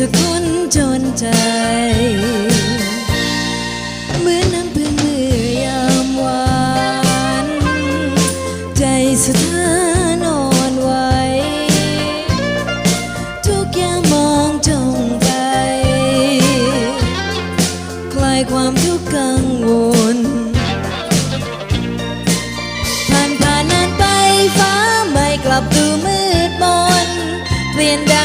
ຈາກຄົນຈົນໃຈ ເໝືອນນ້ຳເພິ່ງເມື່ອຍາມຫວານ ໃຈສະທ້ານອ່ອນໄຫວ ທຸກຍາມມອງຈ້ອງໄປ ຄລາຍຄວາມທຸກກັງວົນ ຜ່ານຜ່ານນານໄປ ຟ້າໃໝ່ກັບຕູມືດມົນ ປ່ຽນດັ່ງ